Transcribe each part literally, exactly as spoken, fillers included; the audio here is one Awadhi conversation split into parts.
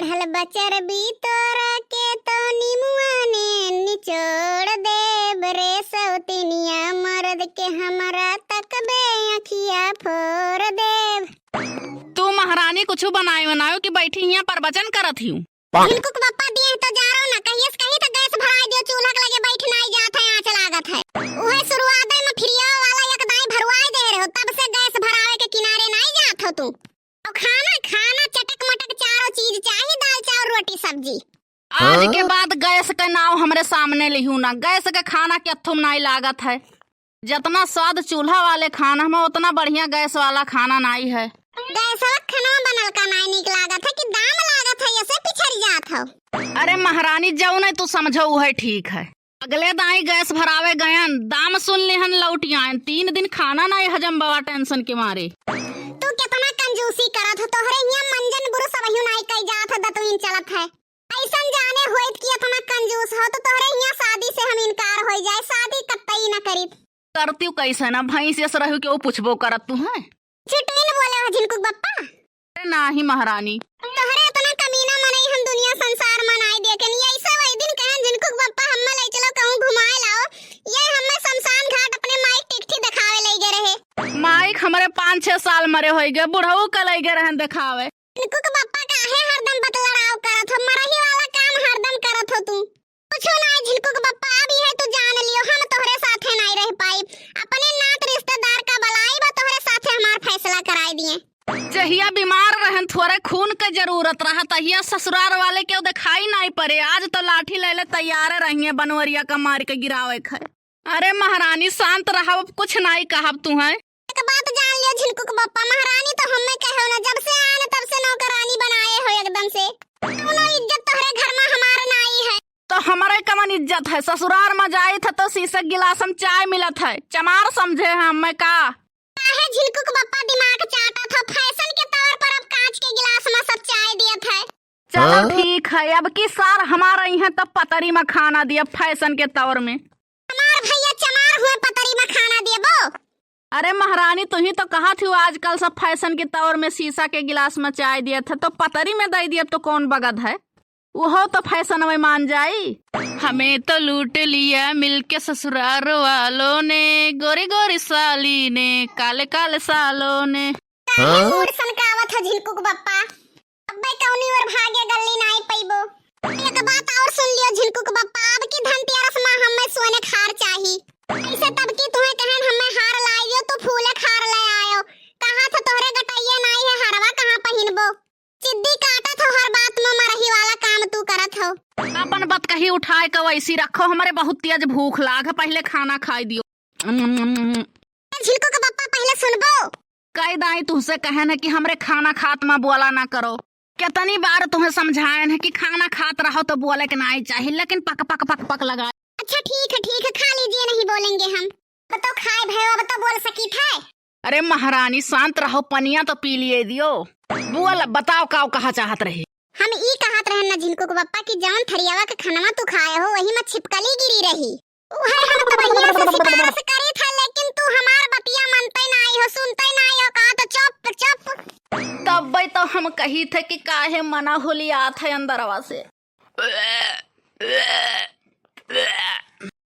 हल बचर बीतोरा के तो निमुआ ने निचोड़ देब रे सौतिनिया, मरद के हमरा तकबे अखिया फोड़ देब। तू महारानी कुछु बनायो बनायो कि बैठी हियां प्रवचन करत हियू। झिनकुक बप्पा दिए तो जा रहो ना, कहियस कहीं तो गैस भराए दियो, चूल्हा के लगे बैठ नाई जात है, आँच लागत है। उहे शुरुआते में फ्रिया वाला एक दाई भरवाए दे रहे हो, तब से गैस भरावे के किनारे नाई जात हो तू। और खाना, खाना चटक मटक चारों चीज चाही, दाल चाउर रोटी सब्जी। आज के बाद गैस के नाव हमरे सामने लिहू ना, गैस के खाना के अथुम नाई लागत है। जतना स्वाद चूल्हा वाले खाना में, उतना बढ़िया गैस वाला खाना नाई है। गैसवा खाना बनल का नाई नीक लागत है कि दाम लागत है, ऐसे पिछड़ जात हो। अरे महारानी, जौने तू समझो उहे ठीक है। अगले दाई गैस भरावे गयन, दाम सुन लिहन लौटि आयन, तीन दिन खाना नाई हजम बवा टेंशन के मारे। तू कितना कंजूसी करत हो, तोहरे हियां मंजन बुरुस अबहियो नाई कई जात है, दतुइन चलत है। ऐसन जाने होइत कि इतना कंजूस हो तो तोहरे हियां शादी से हम इनकार होई जाए, शादी कतई न करीत। करतिउ कैसे ना, भैंस यस रहू के वो पुछबो करत तू है। झुटुइन बोले हो झिनकुक बप्पा। अरे नाही महारानी। तोहरे इतना कमीना मनई हम दुनिया संसार में नाई देखे नी। ऐसे वही दिन कहन झिनकुक बप्पा हम्मे ले चलो कहूँ घुमाए लाओ। ये हम्मे शमशान घाट अपने माइक टिकठी दिखावे ले गए रहे। माइक हमरे पाँच छह साल मरे होई गए, बुढ़ऊ के ले गए रहन दिखावे। झिनकुक बप्पा काहे हरदम बतलड़ाव करत हो, मरही वाला काम हरदम करत हो तू। कुछो नाई झिनकुक बप्पा, अब यह तू जान लियो, हम तोहरे साथे नाई रह पाइब। अपने नात रिश्तेदार का बलाई बा, तोहरे साथे हमार फैसला कराई दिए। जहिया बीमार रहन, थोड़े खून के जरूरत रहा, तहिया ससुरार वाले केहू दिखाई नाई पड़े। आज तो लाठी ले ले तैयार रहिए, बनवरिया का मार के गिरावे खे। अरे महारानी, शांत रहब, अब कुछ नाई कहब तुहैं। एक बात जान लियो झिनकुक बप्पा, महारानी तो हम्मे कहो ना, जब से आन तब से नौकरानी बनाए हो एकदम से। कौनो इज्जत तोहरे घर में हमार नाई है। तो हमरे कमन इज्जत है? ससुरार में जाइत है तो शीशे गिलास में चाय मिलत है, चमार समझे हैं हम्मे का? काहे झिनकुक बप्पा दिमाग चाटत हो? फैशन के तौर पर अब कांच के गिलास में सब चाय दियत है। चलो हाँ? ठीक है, अब की सार हमार अइहैं तब पतरी में खाना दियब फैशन के तौर में। हमार भैया चमार हुए पतरी में खाना देबो। अरे महारानी, तुही तो कहत हिउ आजकल सब फैशन के तौर में शीशा के गिलास में चाय दियत है, तो पतरी में दे दियब तो कौन बगत है, उहो तो फैशन में मान जाई। हमें तो लूट लिया मिलके ससुरार वालों ने, गोरी गोरी साली ने, काले काले सालों ने। काहे हाँ? मूड सनकावत हो झिनकुक बप्पा? अब्बे कौनी ओर भागे गल्ली नाई पइबो। एक बात और सुन लियो झिनकुक बप्पा, अब की धनतेरस मा हम्मे सोने क हार चाही। ऐसे तब की तुहे कहन हम्मे हार लाई दियो, तू फूले क हार ले आयो। कहा था तोहरे गटइये नाई है, हरवा कहाँ पहिनबो? जिद्दी काटत हो हर बात मा, मरही वाला काम तू करत हो। अपन बतकही उठाए के वैसी रखो, हमरे बहुत तेज भूख लाग है, पहिले खाना खाई दियो। झिनकुक बप्पा पहिले सुनबो। कई दाई तुहसे कहन है कि हमरे खाना खात मा बोला ना करो। कितनी बार तुहे समझायन है कि खाना खात रहो तो बोले के नाई चाही, लेकिन पक पक पक पक लगाए। अच्छा ठीक है, ठीक है, खा लीजिए, नहीं बोलेंगे हम। अब तो खाए भयो, अब तो बोल सकीत है। अरे महारानी शांत रहो, पनिया तो पी लिए दियो। बोल, बताओ काव कहा चाहत रही? हम ई कहत रहन ना झिनकुक बप्पा कि जौन थरियावा के खनवा तू खाए हो वही मा छिपकली गिरी रही। उहे हम तो भैया से सिफारिश करी था, लेकिन तू हमार बतिया मनते नाई हो, सुनते नाई हो, कहा तो चुप, चुप। तब्बे तो हम कही थे कि काहे मना होलियात है अंदरवा से।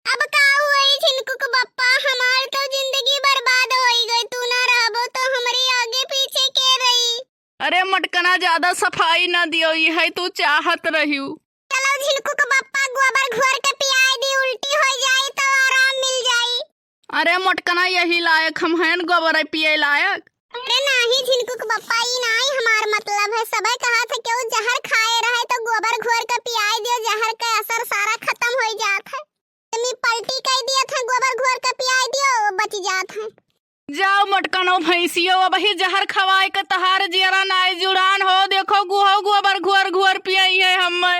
अब का हुई झिनकुक बप्पा, हमार तो जिंदगी बर्बाद होई गई, तू ना रहबो तो हमरी आगे पीछे के रही? अरे मटकना, ज्यादा सफाई ना दियो, ई है तू चाहत रहियो। चलो झिनकुक बप्पा, गोबर घोर के पियाई दी, उल्टी हो जाई तो आराम मिल जाई। अरे मटकना, यही लायक हम हैं गोबर पिए लायक? अरे नाही झिनकुक बप्पा, ई नाही हमार मतलब है। सबे कहा था केहू जहर खाए रहे तो गोबर घोर के पियाई दियो, जहर के असर सारा खत्म हो जात है। तुमी पलटी कई दिया था, गोबर घोर के पियाई दियो, बच जात है। जाओ मटकनो भैंसियो, अबही जहर खवाए के तहार जियरा नाई जुड़ान हो। देखो गुहो गोबर घोर घोर पियई है हम्मे।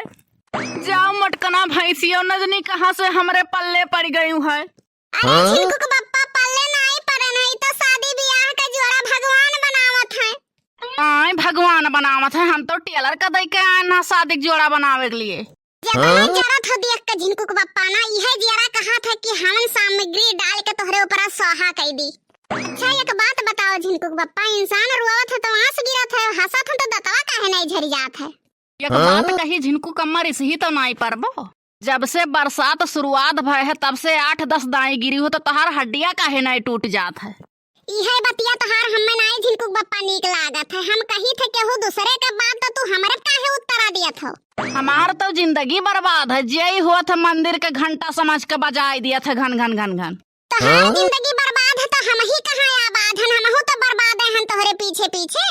जाओ मटकना भैंसियो, नजनी कहाँ से हमरे पल्ले पड़ गयू है। अरे हाँ? झिनकुक बप्पा पल्ले नाई पड़े नहीं तो शादी बियाह का जोड़ा भगवान बनावत है। आय भगवान बनावत है, हम तो टेलर का दई के आए ना शादी के जोड़ा बनावे के लिए। जितना हाँ? जरत हो देख के झिनकुक बप्पा ना, इहे जियरा कहा था कि हवन सामग्री डाल के तोहरे ऊपर स्वाहा कई दी। अच्छा एक बात बताओ झिनकुक बप्पा, इंसान रोवत है तो आंस गिरत है, हंसत है तो दतवा काहे नहीं झरी जात है? एक हाँ? बात कही झिनकू कम्मा, रिसही तो नाई परबो। जब से बरसात शुरुआत भय है, तब से आठ दस दाई गिरी हो, तो तोहार हड्डिया काहे नाई टूट जात है? इहे बतिया तोहार हम्मे नाई झिनकू बप्पा नीक लागत है। हम कही थे केहू दूसरे के बात, तो तू हमरे काहे उत्तरा दियत हो? हमार तो जिंदगी बर्बाद है, जे ही होत है मंदिर के घंटा समझ के बजाई दियत है घन घन घन घन। तोहार हाँ? जिंदगी बर्बाद है तो हम ही कहाँ आबाद हन, हमहू तो बर्बाद हन तोहरे पीछे पीछे।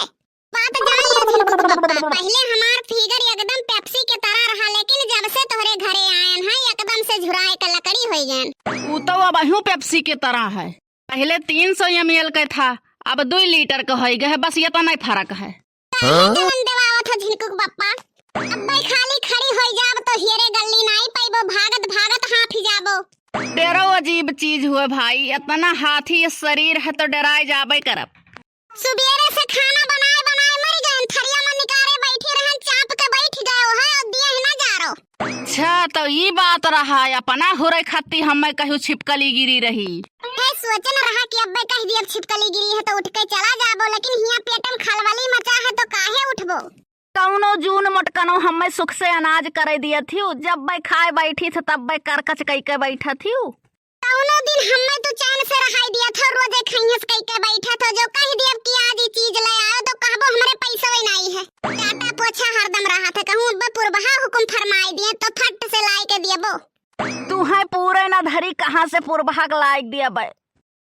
बात जान ले झिनकू बप्पा, पहिले हमार फिगर एकदम पेप्सी के तरह रहा, लेकिन जब से तोहरे घरे आयन है एकदम से झुराए के लकड़ी होइ गयन। ऊ तो अबहू पेप्सी के तरह है, पहिले तीन सौ एम एल के था, अब दुई लीटर के होइ गए है, बस इतना ही फर्क है। काहे हाँ? जलन देवावत हो झिनकू बप्पा? अब्बे खाली खड़ी होइ जाब तो हियरे गल्ली नाई पइबो, भागत भागत हाफी जाबो। डेरो अजीब चीज हुए भाई, इतना हाथी शरीर है तो डेराए जाबे करब। सुबेरे से खाना बनाए बनाए मरि गयन, थरिया में निकारे बैठी रहन, चाप के बैठ गयो है और दिया ही ना जा रो। अच्छा, तो ई बात रहा, अपना हुरे खत्ती हम्मे कहू छिपकली गिरी रही। है सोचन रहा कि अब्बे कह दियब छिपकली गिरी है तो उठ के चला जाबो, लेकिन हियां पेट में खलबली मचा है तो काहे उठबो? कौनो जून मोटकनो हम्मे सुख से अनाज करे दियत हियो, जब बे खाए बैठी थे तब बे करकच कई के बैठत हियो। कौनो दिन हम्मे तू चैन से रहाई दियत हो, रोजे खइहस कई के बैठत हो, जो कह दियब कि आज ई चीज ले आयो तो कहबो हमरे पैसवे नाई है। चाटा पोछा हरदम रहा था, कहूँ अब्बे पुरबहा हुकुम फरमाई दिए तो फट से लाई के दियबो। तू है पूरे न धरी, कहाँ से पुरबहा के लायक दिया बे?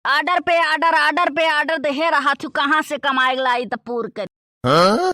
ऑर्डर पे ऑर्डर, ऑर्डर पे ऑर्डर देहे रहा थू, कहाँ से कमाए लाई त पूर करी? हाँ?